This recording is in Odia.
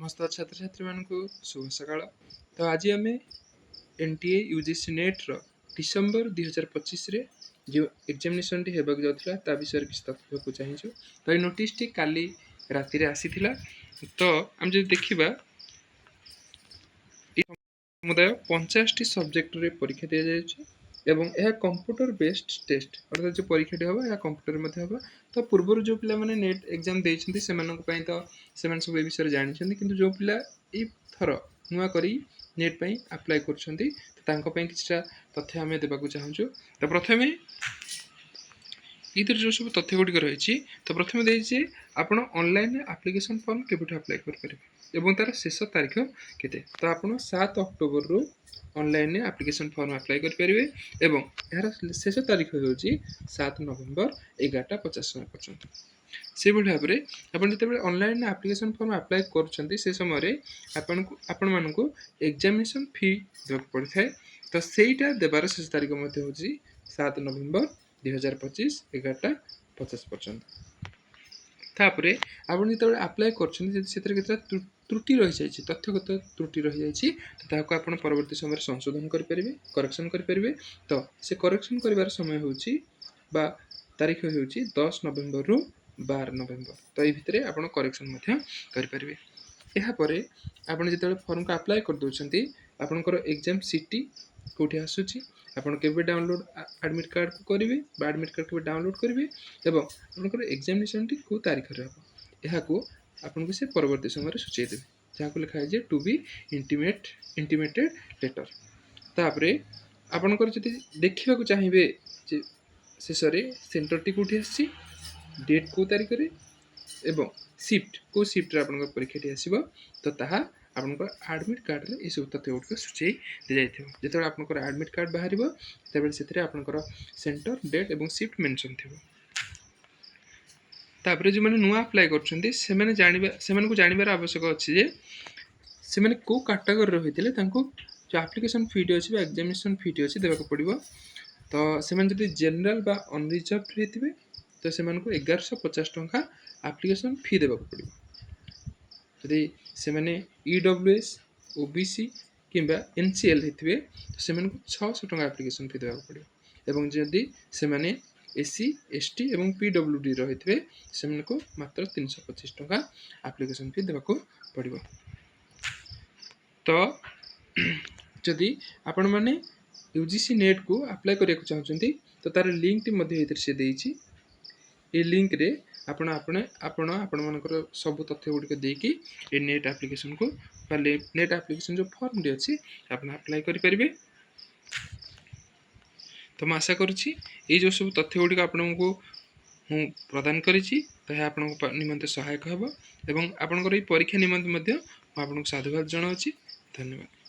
ସମସ୍ତ ଛାତ୍ରଛାତ୍ରୀମାନଙ୍କୁ ଶୁଭ ସକାଳ। ତ ଆଜି ଆମେ ଏନ୍ ଟି ଏ ୟୁଜିସି ନେଟ୍ର ଡିସେମ୍ବର 2025ରେ ଯେଉଁ ଏକ୍ଜାମିନେସନ୍ଟି ହେବାକୁ ଯାଉଥିଲା, ତା ବିଷୟରେ କିଛି ତଥ୍ୟ ଦେବାକୁ ଚାହିଁଛୁ। ତ ଏଇ ନୋଟିସ୍ଟି କାଲି ରାତିରେ ଆସିଥିଲା। ତ ଆମେ ଯଦି ଦେଖିବା, ଏହି ସମୁଦାୟ 85ଟି ସବଜେକ୍ଟରେ ପରୀକ୍ଷା ଦିଆଯାଉଛି ଏବଂ ଏହା କମ୍ପ୍ୟୁଟର ବେସ୍ଡ ଟେଷ୍ଟ, ଅର୍ଥାତ୍ ଯେଉଁ ପରୀକ୍ଷାଟି ହେବ, ଏହା କମ୍ପ୍ୟୁଟରରେ ମଧ୍ୟ ହେବ। ତ ପୂର୍ବରୁ ଯେଉଁ ପିଲାମାନେ ନେଟ୍ ଏକ୍ଜାମ୍ ଦେଇଛନ୍ତି, ସେମାନଙ୍କ ପାଇଁ ତ ସେମାନେ ସବୁ ଏ ବିଷୟରେ ଜାଣିଛନ୍ତି। କିନ୍ତୁ ଯେଉଁ ପିଲା ଏଇଥର ନୂଆ କରି ନେଟ୍ ପାଇଁ ଆପ୍ଲାଏ କରୁଛନ୍ତି, ତ ତାଙ୍କ ପାଇଁ କିଛିଟା ତଥ୍ୟ ଆମେ ଦେବାକୁ ଚାହୁଁଛୁ। ତ ପ୍ରଥମେ ଏଇଥିରେ ଯେଉଁ ସବୁ ତଥ୍ୟ ଗୁଡ଼ିକ ରହିଛି, ତ ପ୍ରଥମେ ଦେଇଛି ଆପଣ ଅନଲାଇନରେ ଆପ୍ଲିକେସନ୍ ଫର୍ମ କେବେଠୁ ଆପ୍ଲାଏ କରିପାରିବେ ଏବଂ ତା'ର ଶେଷ ତାରିଖ କେତେ। ତ ଆପଣ 7 ଅକ୍ଟୋବରରୁ ଅନଲାଇନରେ ଆପ୍ଲିକେସନ୍ ଫର୍ମ ଆପ୍ଲାଏ କରିପାରିବେ ଏବଂ ଏହାର ଶେଷ ତାରିଖ ହେଉଛି 7 ନଭେମ୍ବର 11:50 ସମୟ ପର୍ଯ୍ୟନ୍ତ। ସେହିଭଳି ଭାବରେ ଆପଣ ଯେତେବେଳେ ଅନଲାଇନରେ ଆପ୍ଲିକେସନ୍ ଫର୍ମ ଆପ୍ଲାଏ କରୁଛନ୍ତି, ସେ ସମୟରେ ଆପଣଙ୍କୁ ଆପଣମାନଙ୍କୁ ଏକ୍ଜାମିନେସନ୍ ଫି ଦେବାକୁ ପଡ଼ିଥାଏ। ତ ସେଇଟା ଦେବାର ଶେଷ ତାରିଖ ମଧ୍ୟ ହେଉଛି 7 ନଭେମ୍ବର 2025 11:50 ପର୍ଯ୍ୟନ୍ତ। ତାପରେ ଆପଣ ଯେତେବେଳେ ଆପ୍ଲାଏ କରୁଛନ୍ତି, ଯଦି ସେଥିରେ କେତେଟା ତ୍ରୁଟି ରହିଯାଇଛି, ତଥ୍ୟଗତ ତ୍ରୁଟି ରହିଯାଇଛି, ତ ତାହାକୁ ଆପଣ ପରବର୍ତ୍ତୀ ସମୟରେ ସଂଶୋଧନ କରିପାରିବେ, କରେକ୍ସନ୍ କରିପାରିବେ। ତ ସେ କରେକ୍ସନ୍ କରିବାର ସମୟ ହେଉଛି ବା ତାରିଖ ହେଉଛି 10 ନଭେମ୍ବରରୁ 12 ନଭେମ୍ବର। ତ ଏଇ ଭିତରେ ଆପଣ କରେକ୍ସନ୍ ମଧ୍ୟ କରିପାରିବେ। ଏହାପରେ ଆପଣ ଯେତେବେଳେ ଫର୍ମକୁ ଆପ୍ଲାଏ କରିଦେଉଛନ୍ତି, ଆପଣଙ୍କର ଏକ୍ଜାମ୍ ସିଟି କେଉଁଠି ଆସୁଛି, ଆପଣ କେବେ ଡାଉନଲୋଡ଼ ଆଡ଼ମିଟ୍ କାର୍ଡ଼କୁ କରିବେ ବା ଆଡ଼ମିଟ୍ କାର୍ଡ଼ କେବେ ଡାଉନଲୋଡ଼ କରିବେ ଏବଂ ଆପଣଙ୍କର ଏକ୍ଜାମିନେସନ୍ଟି କେଉଁ ତାରିଖରେ ହେବ, ଏହାକୁ ଆପଣଙ୍କୁ ସେ ପରବର୍ତ୍ତୀ ସମୟରେ ସୂଚାଇ ଦେବେ, ଯାହାକୁ ଲେଖା ହେଇଛି "to be intimated later"। ତାପରେ ଆପଣଙ୍କର ଯଦି ଦେଖିବାକୁ ଚାହିଁବେ ଯେ ଶେଷରେ ସେଣ୍ଟରଟି କେଉଁଠି ଆସିଛି, ଡେଟ୍ କେଉଁ ତାରିଖରେ ଏବଂ ସିଫ୍ଟ, କେଉଁ ସିଫ୍ଟରେ ଆପଣଙ୍କର ପରୀକ୍ଷାଟି ଆସିବ, ତ ତାହା ଆପଣଙ୍କର ଆଡ଼ମିଟ୍ କାର୍ଡ଼ରେ ଏସବୁ ତଥ୍ୟ ଗୁଡ଼ିକ ସୂଚାଇ ଦିଆଯାଇଥିବ। ଯେତେବେଳେ ଆପଣଙ୍କର ଆଡ଼ମିଟ୍ କାର୍ଡ଼ ବାହାରିବ, ସେତେବେଳେ ସେଥିରେ ଆପଣଙ୍କର ସେଣ୍ଟର, ଡେଟ୍ ଏବଂ ସିଫ୍ଟ ମେନସନ୍ ଥିବ। ତାପରେ ଯେଉଁମାନେ ନୂଆ ଆପ୍ଲାଏ କରୁଛନ୍ତି, ସେମାନଙ୍କୁ ଜାଣିବାର ଆବଶ୍ୟକ ଅଛି ଯେ ସେମାନେ କେଉଁ କାଟାଗୋରୀର ହୋଇଥିଲେ ତାଙ୍କୁ ଯେଉଁ ଆପ୍ଲିକେସନ୍ ଫିଟି ଅଛି ବା ଏକ୍ଜାମିନେସନ୍ ଫିଟି ଅଛି, ଦେବାକୁ ପଡ଼ିବ। ତ ସେମାନେ ଯଦି ଜେନେରାଲ ବା ଅନରିଜର୍ଭ ହେଇଥିବେ, ତ ସେମାନଙ୍କୁ 1150 ଟଙ୍କା ଆପ୍ଲିକେସନ୍ ଫି ଦେବାକୁ ପଡ଼ିବ। ଯଦି ସେମାନେ EWS, OBC କିମ୍ବା ଏନ୍ ସି ଏଲ୍ ହେଇଥିବେ, ତ ସେମାନଙ୍କୁ 600 ଟଙ୍କା ଆପ୍ଲିକେସନ୍ ଫି ଦେବାକୁ ପଡ଼ିବ ଏବଂ ଯଦି ସେମାନେ ଏସ୍ ସି, ଏସ୍ ଟି ଏବଂ ପି ଡବ୍ଲ୍ୟୁ ଡି ରହିଥିବେ, ସେମାନଙ୍କୁ ମାତ୍ର 325 ଟଙ୍କା ଆପ୍ଲିକେସନ୍ ଫି ଦେବାକୁ ପଡ଼ିବ। ତ ଯଦି ଆପଣମାନେ ୟୁଜିସି ନେଟ୍କୁ ଆପ୍ଲାଏ କରିବାକୁ ଚାହୁଁଛନ୍ତି, ତ ତା'ର ଲିଙ୍କଟି ମଧ୍ୟ ଏଥିରେ ସେ ଦେଇଛି। ଏ ଲିଙ୍କରେ ଆପଣ ଆପଣ ଆପଣ ଆପଣମାନଙ୍କର ସବୁ ତଥ୍ୟ ଗୁଡ଼ିକ ଦେଇକି ଏ ନେଟ୍ ଆପ୍ଲିକେସନ୍କୁ ବା ନେଟ୍ ଆପ୍ଲିକେସନ୍ ଯେଉଁ ଫର୍ମଟି ଅଛି, ଆପଣ ଆପ୍ଲାଏ କରିପାରିବେ। ତ ମୁଁ ଆଶା କରୁଛି, ଏଇ ଯେଉଁ ସବୁ ତଥ୍ୟ ଗୁଡ଼ିକ ଆପଣଙ୍କୁ ମୁଁ ପ୍ରଦାନ କରିଛି, ତ ଏହା ଆପଣଙ୍କ ନିମନ୍ତେ ସହାୟକ ହେବ ଏବଂ ଆପଣଙ୍କର ଏଇ ପରୀକ୍ଷା ନିମନ୍ତେ ମଧ୍ୟ ମୁଁ ଆପଣଙ୍କୁ ସାଧୁବାଦ ଜଣାଉଛି। ଧନ୍ୟବାଦ।